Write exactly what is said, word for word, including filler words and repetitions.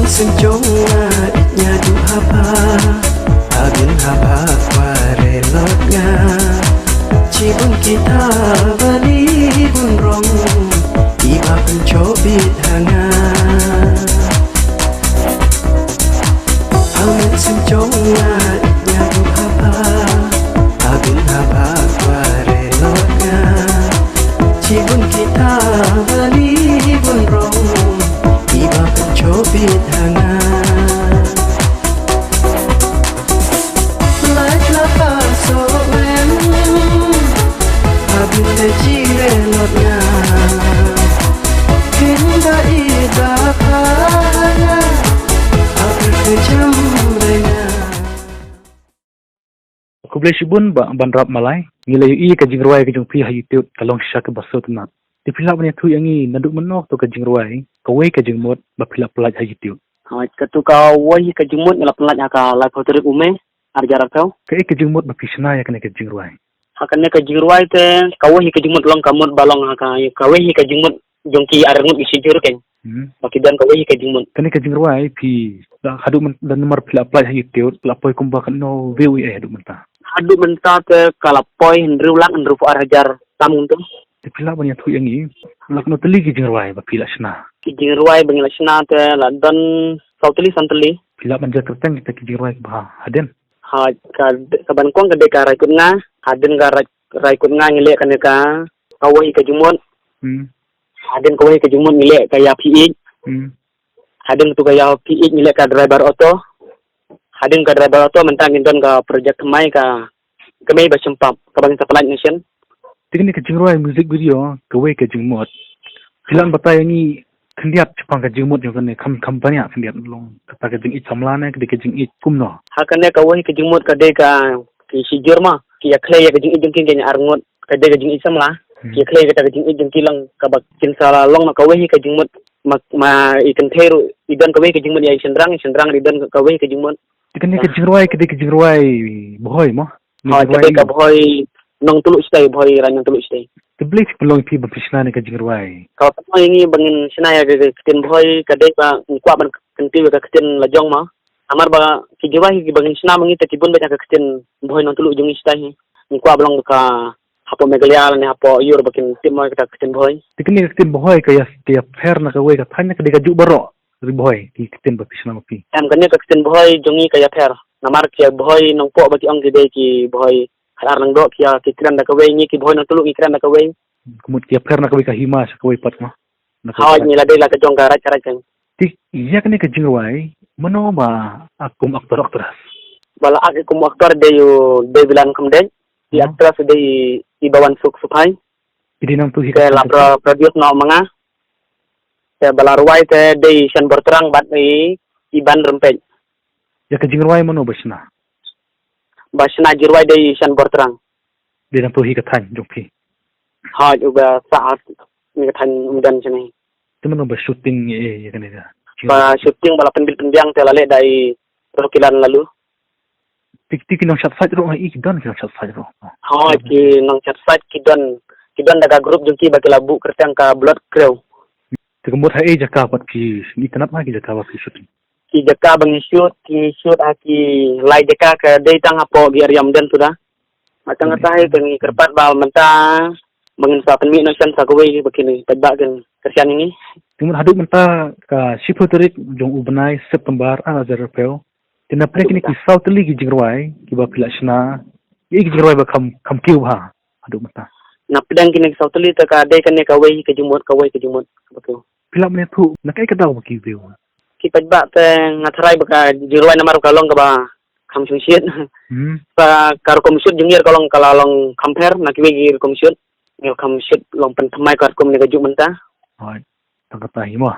Seng jong nga ïa du haba, ha bin haba kwah re lot nga. Chi bun kita bali bun rong, iba pynchobit ha nga. Amen seng jong nga ïa du haba, ha bin haba kwah re lot nga. Chi bun kita bali bun rong, iba pynchobit ha nga. Lait la paso wen, ha bin te chi re lot nga. Kin da i da pha nga, ha pyrkhu jam re nga. Khublei shibun ba ban rap malai. Ngi la ïohi ka jingrwai ka jong phi ha YouTube ka long shisha kaba sngewtynnat. Te phi lah ban ïathuh ïa ngi naduh mynno to ka jingrwai, kawei ka jingmut ba phi la pyllait ha YouTube? Ha, kato kawei ka jingmut nga la pyllait ha ka laiphew tarik u May, ar hajar arphew. Kaei ka jingmut ba phi shna ïa kane ka jingrwai? Ha kane ka jingrwai te kawei ka jingmut long ka mut ba long ha ka, kawei ka jingmut jong ki arngut ki shijur ken. Hmm. Ba ki don kawei ka jingmut. Kane ka jingrwai phi, da haduh myn-, da namar phi la pyllait ha YouTube, la poi kumba katno view ïa haduh mynta? Haduh mynta te ka la poi hynriew lak hynriewphew ar hajar tam ngun tu. Te phi lah ban ïathuh ïa ngi, la katno tylli ki jingrwai ba phi la shna? Ki jingrwai ba ngi la shna te la don saw tylli san tylli. Phi lah ban jia kyrteng kita ki jingrwai ba hadien? Ha, ka, ka ba nyngkong ka dei ka Rai Kut Nga, hadien ka Rai, Rai Kut Nga ngi leh kane ka, kawei ka jingmut. Hmm. Hadien kawei ka jingmut ngi leh ka Ïa Phi Ïeit. Hmm. Hadien tu ka Ïa Phi Ïeit ngi leh ka Driver Auto. Hadien ka Driver Auto mynta ngin don ka project thymmai ka Kmie ba Shempap, kaba ngin sa pyllait nation. Te kane ka jingrwai music video, kawei ka jingmut, phi lah ban batai ïa ngi khyndiat shaphang ka jingmut jong kane, kham, kham bniah khyndiat, long kata ka jingïeit samla ne ka dei ka jingïeit kumno? Ha kane kawei ka jingmut ka dei ka, ki shijur ma ki ïa khlei ïa ka jingïeit jong ki, ki arngut, ka dei ka jingïeit samla. Hmm. Ki ïa khlei kata ka jingïeit jong ki, long kaba kin sa long na kawei ka jingmut. Ma, ma i kynthei ruh i don kawei ka jingmut ïa i shynrang, i shynrang i don kawei ka jingmut. Te kane ka jingrwai ka dei ka jingrwai Bhoi mo? Ha, ka dei ka Bhoi Nongtluh Shatei, Bhoi Raid Nongtluh Shatei. Te balei phi pynlong ïa phi ba phi shna kane ka jingrwai? Ka ba pynlong ïa ngi ba ngin shna ïa ka, ka ktien Bhoi ka dei ba ngi kwah ban kyntiew ïa ka ktien la jong ma. Namar ba ki jingrwai kiba ngin shna ma ngi te ki bun beit ha ka ktien Bhoi Nongtluh jong ngi shatei hi. Ngi kwah ba long ka hapoh Meghalaya lane hapoh Ïewduh ba kin tip mo ïa kata ka ktien Bhoi. Te kane ka ktien Bhoi ka ïa, ka ïapher na kawei ka thaiñ ne ka dei kajuh baroh ri Bhoi ki ktien ba phi shna ma phi? Em, kane ka ktien Bhoi jong ngi ka ïapher. Namar ki Bhoi Nongpoh ba ki ong ki dei ki Bhoi Khadar Lyngdoh, ki ïa, ki kren da kawei, ngi ki Bhoi Nongtluh ngi kren da kawei. Ka mut ki ïapher na kawei ka hima sha kawei pat mo? Na kawei ka thaiñ. Hooid, ngi la dei la ka jong ka raij ka raij kan. Te ïa kane ka jingrwai mano ba act kum actor actress? Ba la act kum actor dei u Devilan Khymdeit. I, hmm, actress dei i Bawansuk Suphai. I dei nangtu hi ka, te la pro-, produce noh ma nga. Te ba la rwai te dei Shanbor Trang bad i, i Ban Rympeit. Ïa ka jingrwai mano ba shna? Ba shna jingrwai dei Shanbor Trang. Dei nangtu hi ka thaiñ jong phi? Hooid, uba sah ha kane ka thaiñ Umden shane. Te mano ba shooting ïa, ïa kane ka? Ba shooting ba la pynbit pynbiang te la leh da i Rokilan Lalu. Te, te ki nongshad sait ruh, i ki don ki nongshad sait ruh? Hooid, ki nongshad sait ki don, ki don da ka group jong ki ba ki la buh kyrteng ka Blood Crew. Te ka mut ha ei jaka pat ki, ngi tnat ha ki jaka ba ki shooting? Ki jaka ba ngi shoot, ki shoot ha ki lai jaka, ka dei tang hapoh ki area Umden suda. Tang kata hi te ngi kyrpad ba mynta ba ngin sa pynmih noh shen sa kawei ba kin paidbah kin kyrshan ïa ngi. Te mut haduh mynta ka shiphew tarik jong u bnai September ar hajar arphew. Te na pdeng kine ki saw tylli ki jingrwai kiba phi la shna, ïa ki jingrwai ba kham, kham kiew bha haduh mynta? Na pdeng kine ki saw tylli te ka dei kane kawei ka jingmut, kawei ka jingmut kaba kiew. Phi lah ban ïathuh na kaei ka daw ba ki view? Ki paidbah te nga tharai ba ka jingrwai namar ka long kaba kham shongshit. Hmm. Ba ka rukom shoot jong ngi ka long, ka la long kham pher na kiwei ki rukom shoot. Ngi kham shoot long pynthymmai katkum ne kajuh mynta. Hooid. Tang kata hi mo.